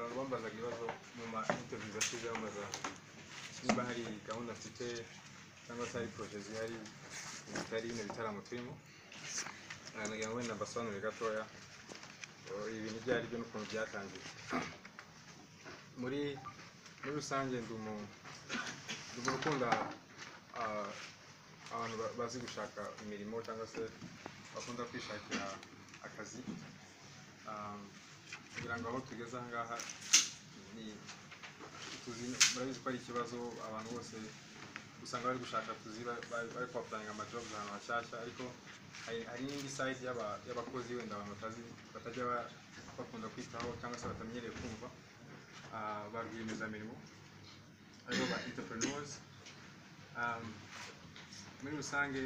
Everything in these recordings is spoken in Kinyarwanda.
Abantu bambazaga ibibazo mu ma interviews ashize, bambaza niba hari gahunda mfite cyangwa se hari projet zihari zitari bino bitaramo turimo. Nagira ngo wenda mbasobanurire gatoya ibintu ibyo ari byo n'ukuntu byatangiye. Muri rusange, ndi umuntu ukunda abantu bazi gushaka imirimo cyangwa se bakunda kwishakira akazi, kugira ngo aho tugeze aha ngaha ni tuzi, murabizi ko ari ikibazo, abantu bose usanga bari gushaka tuzi, bari ku-applyinga ama jobs ahantu hashyashya. Ariko hari n'indi side y'abakozi wenda abantu batazi, batajya bakunda kwitaho cyangwa se batamenyereye kumva, ba rwiyemezamirimo, aribo ba entrepreneurs. Muri rusange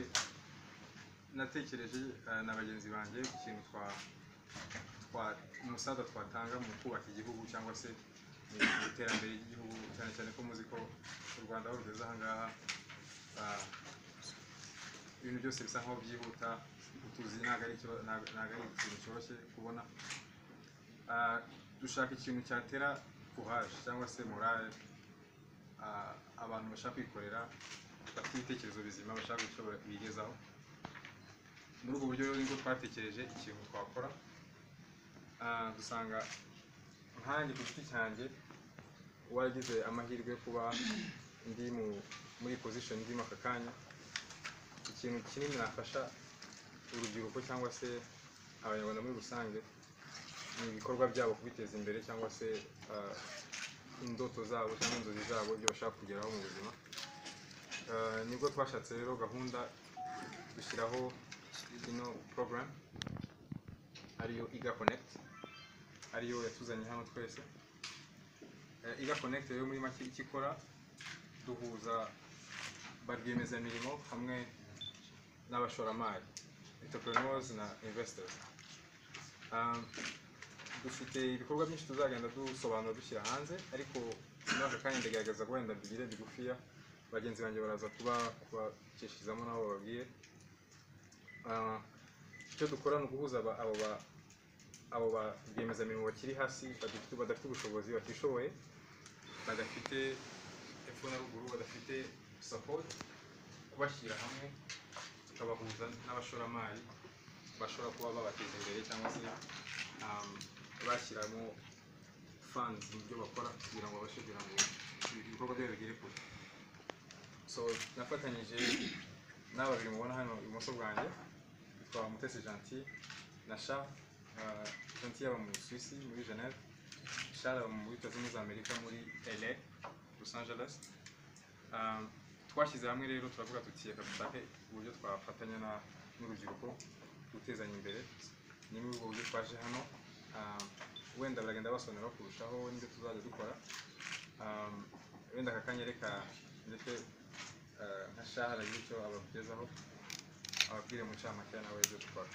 natekereje na bagenzi banjye ku kintu twa umusaza twatanga mu kubaka igihugu cyangwa se mu iterambere ry'igihugu, cyane cyane ko muzi ko u Rwanda aho rugeze aha ngaha, ibintu byose bisa nkaho byihuta, utuzi ntabwo ari ikintu cyoroshye kubona. Dushaka ikintu cyatera courage cyangwa se morale abantu bashaka kwikorera, bafite ibitekerezo bizima, bashaka icyo bigezaho. Muri ubwo buryo rero nibwo twatekereje ikintu twakora. Dusanga nkanjye ku giti cyanjye waragize amahirwe yo kuba ndi muri position ndimo aka kanya, ikintu kinini nafasha urubyiruko cyangwa se Abanyarwanda muri rusange ni ibikorwa byabo kubiteza imbere, cyangwa se indoto zabo cyangwa inzozi zabo, ibyo bashaka kugeraho mu buzima. Nibwo twashatse rero gahunda, dushyiraho ino program ariyo Iga Connect, ariyo yatuzanye hano twese. Iga Connect rero muri make icyo ikora, duhuza ba rwiyemezamirimo hamwe n'abashoramari, entrepreneurs na investors. Dufite ibikorwa byinshi tuzagenda dusobanura, dushyira hanze, ariko muri aka kanya ndagaragaza ko wenda mbigire bigufiya, bagenzi banjye baraza kuba kubacishizamo nabo bababwire. Icyo dukora ni uguhuza abo ba rwiyemezamirimo bakiri hasi, badafite ubushobozi, batishoboye, badafite epfo na ruguru, badafite support, kubashyira hamwe tukabahuza n'abashoramari bashobora kuba babateza imbere cyangwa se bashyiramo funds mu byo bakora kugira ngo babashe kugira ngo ibikorwa byabo bigere kure. So nafatanyije n'aba babiri mubona hano ibumoso bwanjye, yitwa Mutesi Gentil na Charles. Gentil aba mu Suisse, muri Genève, Charles aba muri Leta Zunze Ubumwe za Amerika, muri LA, Los Angeles. Twashyize hamwe rero turavuga tuti: "Reka dushake uburyo twafatanya n'urubyiruko gutezanya imbere." Ni muri ubwo buryo twaje hano. Wenda baragenda basobanura kurushaho n'ibyo tuzajya dukora. Wenda aka kanya reka ndetse nka Charles agira icyo abagezaho, ababwire mu ncamake nawe ibyo dukora.